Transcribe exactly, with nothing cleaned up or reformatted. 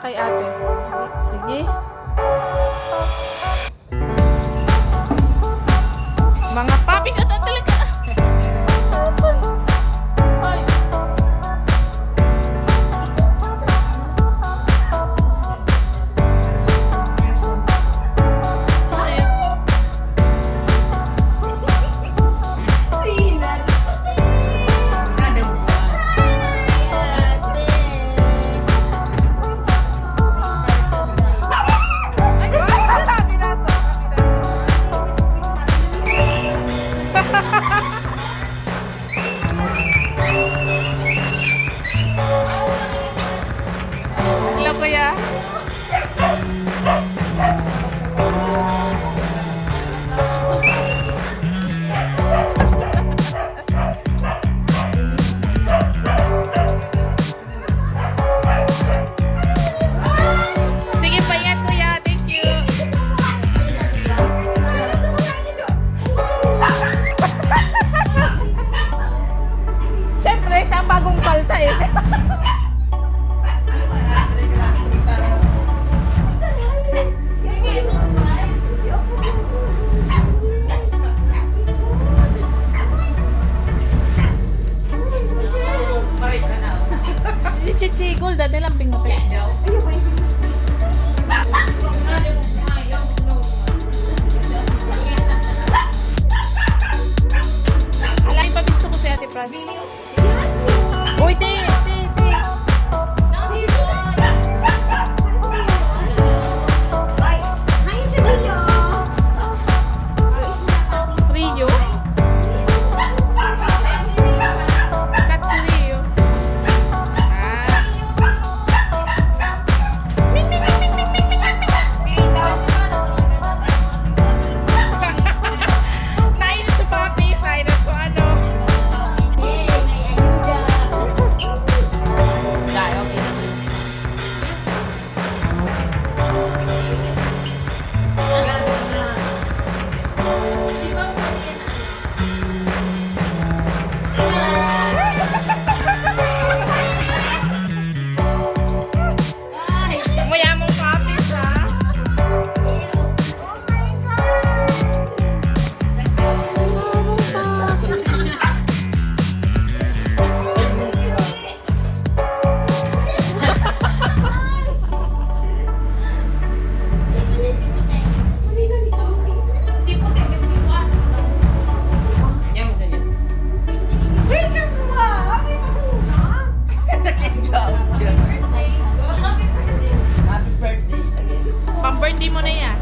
Kay ate. Sige. Mga papis, ito talaga. Ay. Hello, kuya. Sige, paingat, kuya. Thank you. Siyempre, siya ang bagong palta eh. Si Chichi Gold, dati lambing na pa. Alay pa, gusto ko si Ate Franz. Uy, te, te, te. Rio? Kat si Rio. Ah. Nainom si Papi, nainom ko ano. Muyamong Papi siya. Pang-birthday mo na yan.